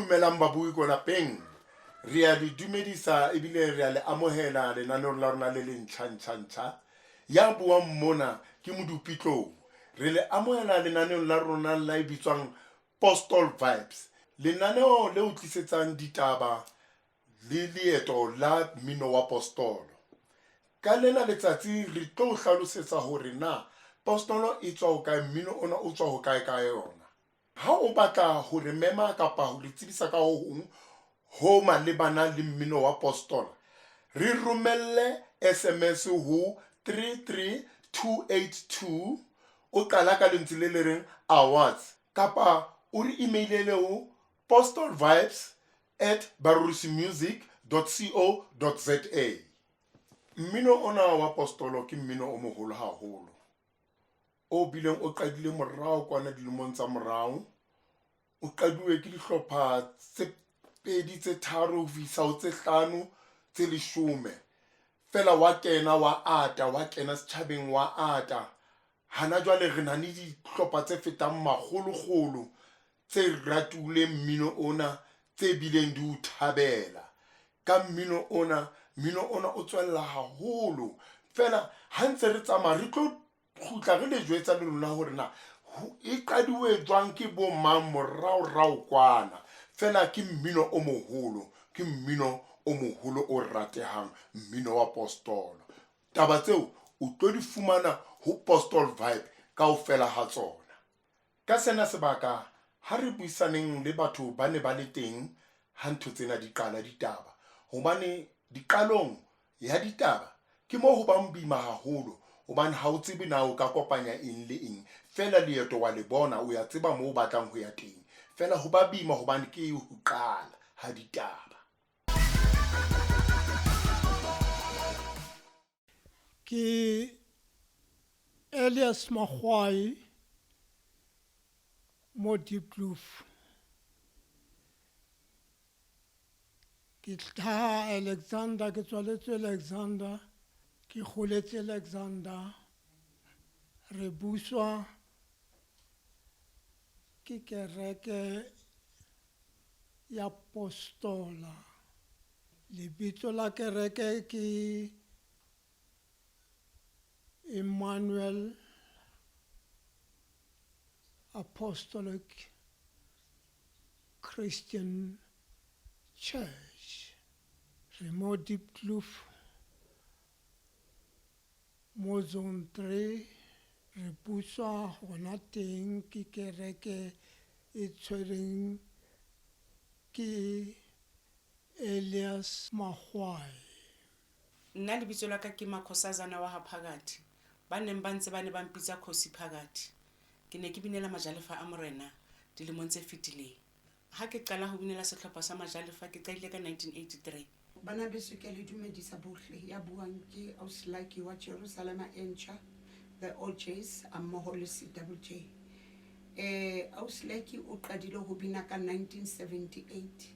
Dumelang babui ko lapeng. Re a le dumedisa ebile re a le amohela lenaneong la rona le le ntjha ntjha ntjha. Ya buang mona ke Modupi Tlou. Re le amohela lenaneong la rona la e bitswang Postol Vibes. Lenaneo le o tlisetsang ditaba le leeto la mmino wa postolo. Ka lena letsatsi re tlo o hlalosetsa hore na postolo e tswa hokae, mmino ona o tswa hokae ka yona. Ha o batla ho re mema kapa ho re tsebisa ka ho hong ho malebana le mmino wa postola, re romelle SMS ho 33282 o qala ka lentswe le le reng awards kapa o re emailele ho postolvibes@barorisimusic.co.za. Mmino ona wa postolo ke mmino o moholo haholo o bileng o qadile morao kwana dilemong tsa morao. O qaduwe ke dihlopha tse pedi tse tharo ho isa ho tse hlano tse leshome. Feela wa kena wa ata, wa kena setjhabeng wa ata. Hana jwale re na le dihlopha tse fetang makgolokgolo tse ratuleng mmino ona, tse bileng di o thabela. Ka mmino ona, mmino ona o tswella haholo. Feela ha ntse re tsamaya re tlo kgutla re le jwetsa le lona hore na e qaduwe jwang ke bo mang moraorao kwana. Feela ke mmino o moholo, ke mmino o moholo o ratehang, mmino wa postolo. Taba tseo o tlo di fumana ho Postol Vibe kaofela ha tsona. Ka sena sebaka ha re buisaneng le batho ba ne ba le teng ha ntho tsena di qala ditaba, hobane diqalong ya ditaba ke mo ho bang boima haholo hobane ha o tsebe na o ka kopanya eng le eng. Feela leeto wa le bona, o ya tseba moo o batlang ho ya teng. Feela ho ba boima hobane ke ho qala ha ditaba. Ke Elias Makgwai mo Diepkloof. Ke hlaha Alexander, ke tswaletswe Alexander, ke goletse Alexander. Re buswa ke kereke ya Postola. Lebitso la kereke ke Emmanuel Apostolic Christian Church. Re mo Diepkloof mo Zone 3, re buswa hona teng ke kereke e tshwereng ke Elias Makgwai. Nna lebitso la ka ke Makhosazana wa ha Phakathi. Ba neng ba ntse ba ne ba mpitsa Khosi Phakathi. Ke ne ke binela Majalefa a Morena dilemong tse fetileng. Ha ke qala ho binela sehlopha sa Majalefa ke qadile ka 1983. Bana beso ke a le dumedisa bohle, ya buang ke Ausi Lucky wa Jerusalema e ntjha, The OJs a mmoho le CWJ. Eh Ausi Lucky o qadile ho bina ka 1978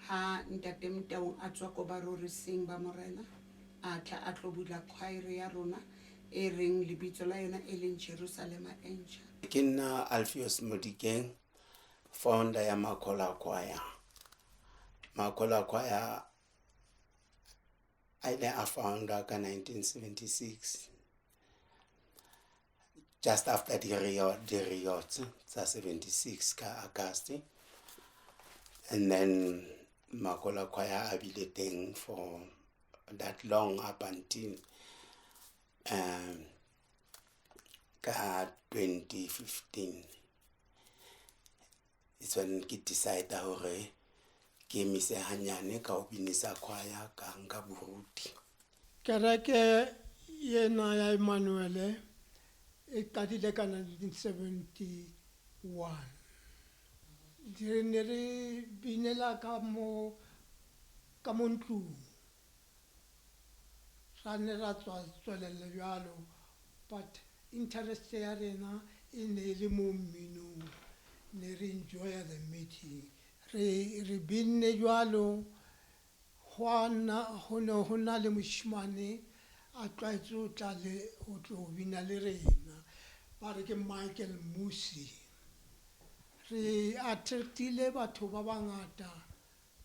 ha Ntate Motaung a tswa ko barorising ba Morena a tla a tlo bula choir ya rona e reng lebitso la yona e leng Jerusalema e ntjha. Ke nna Alpheus Modikeng, founder ya Makhola Choir. Makhola Choir a ile a founder ka 1976 just after di-riots tsa 76 ka August, and then Makhola Choir a bile teng for that long up until ka 2015. It's when ke decide hore ke emise hanyane ka ho binisa choir, ka nka boruti. Kereke ena ya Emmanuel e qadile ka 1971. Re ne re binela ka mo ka mo ntlong. Ra ne ra tswa tswelella jwalo, but interest ya rena e ne e le mo mminong, ne re enjoya the meeting. Re re binne jwalo, hwa nna ho ne ho na le moshemane a tlwaetse ho tla le ho tlo bina le rena, ba re ke Michael Musi. Re attractile batho ba bangata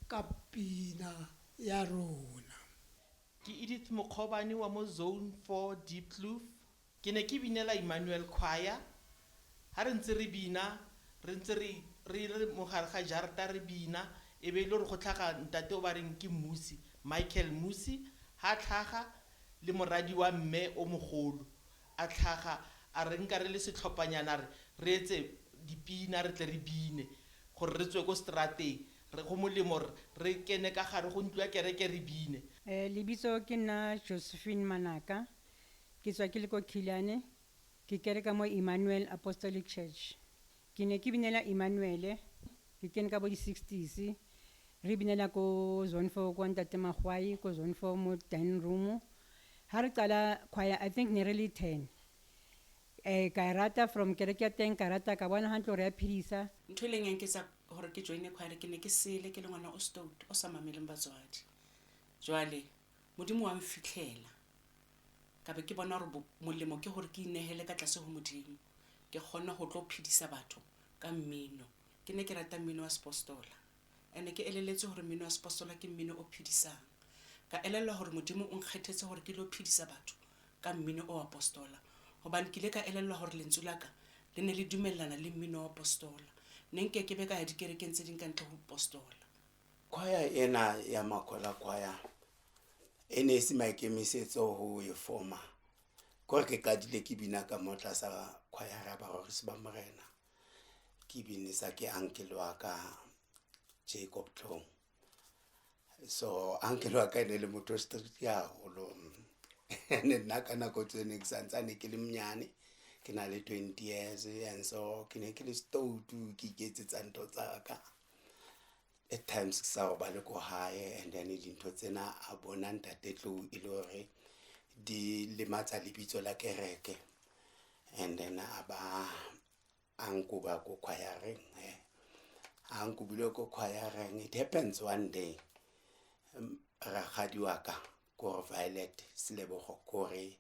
ka pina ya rona. Ke Edith Mokgobane wa mo Zone 4 Diepkloof. Ke ne ke binela Emmanuel Choir. Ha re ntse re bina, re ntse re re le mo gare ga jarata re bina, e be e le gore go tlhaga ntate o ba reng ke Musi, Michael Musi, ha tlhaga le moradi wa mme o mogolo. A tlhaga a re nka re le setlhophanyana re re etse dipina re tle re bine gore re tswe ko strateng re go molemo re re kene ka gare go ntlo ya kereke re bine. Lebitso ke nna Josephine Manaka. Ke tswa ke le ko Kilane. Ke kereka mo Emmanuel Apostolic Church. Ke ne ke binela Emmanuel. Ke kene ka bo di-60s. Re binela ko Zone 4 kwa Ntate Magwai, ko Zone 4 mo dining room. Ha re qala choir, I think ne re le 10. Ka e rata from kereke ya teng, ka rata ka bona hantle hore ya phedisa. Ntho e leng ya nketsa hore ke join choir, ke ne ke sele ke le ngwana o stout o sa mameleng batswadi. Jwale Modimo wa mfitlhela, ka be ke bona hore molemo ke hore ke inehele ka tlase ho Modimo, ke kgone ho tlo phedisa batho ka mmino. Ke ne ke rata mmino wa sepostola, ene ke elelletswe hore mmino wa sepostola ke mmino o phedisang. Ka elellwa hore Modimo o nkgethetse hore ke lo phedisa batho ka mmino o apostola, hobane ke ile ka elellwa hore lentswe la ka le ne le dumellana le mmino wa apostola. Ne nke ke be ka ya dikerekeng tse ding ka ntle ho apostola. Choir ena ya Makhola Choir e ne e se maikemisetso ho e forma. Kore ke qadile ke bina ka mo tlasa choir ya Barorisi ba Morena. Ke binisa ke uncle wa ka Jacob Tlong. So uncle wa ka e ne le motho o strict haholo. Ne nna ka nako tse ne ke santsane ke le monyane, ke na le 20 years, and so ke ne ke le stout, ke iketsetsa ntho tsa ka. At times ke sa robale ko hae, and then dintho tsena a bona ntate Tlou e le hore di lematsa lebitso la kereke, and then a ba a nkoba ko choireng. A nkobile ko choireng. It happens one day, rakgadi wa ka kore Violet Selebogo, kore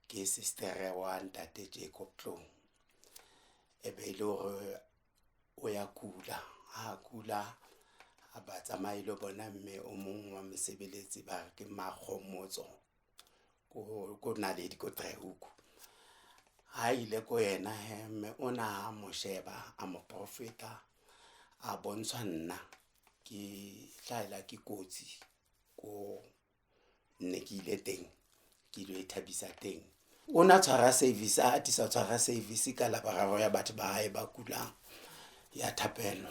ke sister wa ntate Jacob Tlou, e be e le hore o ya kula. Ha kula, a ba tsamaye lo bona mme o mong wa mosebeletsi ba re ke Makgomotso ko Naledi ko Driehoek. Ha ile ko yena he, mme o na a mo sheba, a mo profeta, a bontshwa nna ke hlahela ke kotsi ko ne ke ile teng, ke ilo ithabisa teng. O na tshwara service, a atisa ho tshwara service ka Laboraro ya batho ba hae ba kulang ya thapelo.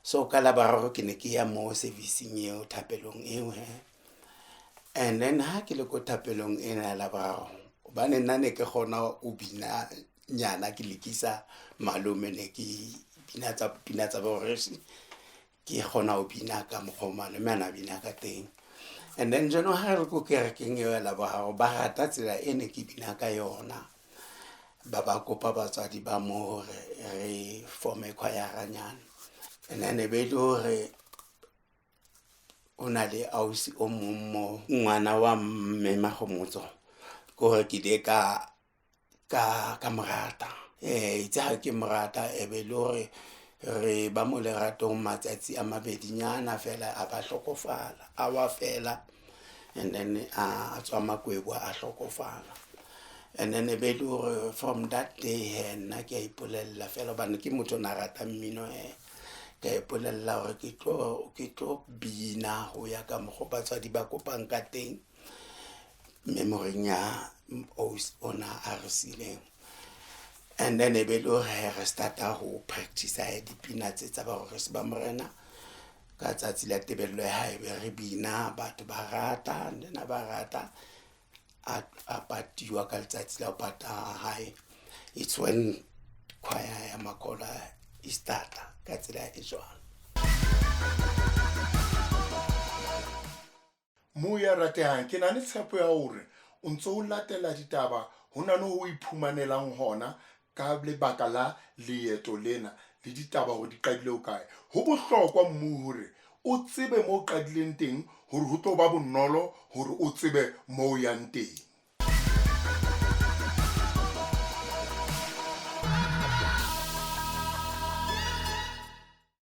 So ka Laboraro ke ne ke ya mo serviceng eo, thapelong eo he. And then ha ke le ko thapelong ena ya Laboraro, hobane nna ne ke kgona ho bina nyana, ke lekisa malome, ne ke bina tsa pina tsa boresi, ke kgona ho bina ka mokgwa o malome a na bina ka teng. And then jwanong ha re ko kerekeng eo ya Laboraro, ba rata tsela e ne ke bina ka yona, ba ba kopa batswadi ba mo hore re forme choiranyana. And then e be le hore o na le ausi o mong mo, ngwana wa mme Makgomotso, ke hore ke ile ka mo rata. Itse ha ke mo rata, e be le hore re ba mo leratong matsatsi a mabedinyana fela, a ba hlokofala, a wa fela, and then a tswa Makwebo a hlokofala. And then e be le hore from that day he, nna ke a ipolella fela, hobane ke motho o na rata mmino he, ke a ipolella hore ke tlo bina ho ya ka mokgwa batswadi ba kopang ka teng, memory ya ausi ona a re sileng. And then e be le hore re starta ho practice dipina tse tsa Barorisi ba Morena. Ka tsatsi la tebello ya hae be re bina, batho ba rata, and then ba rata, a patiwa ka letsatsi la ho pata ha hae. It's when choir ya Makhola e starta ka tsela e jwalo. Mo ya ratehang, ke na le tshepo ya hore o ntso o latela ditaba ho na le ho iphumanelang hona ka lebaka la leeto lena le ditaba hore di qadile ho kae. Ho bohlokwa mmu hore o tsebe mo o qadileng teng, hore ho tlo ba bonolo hore o tsebe mo o yang teng.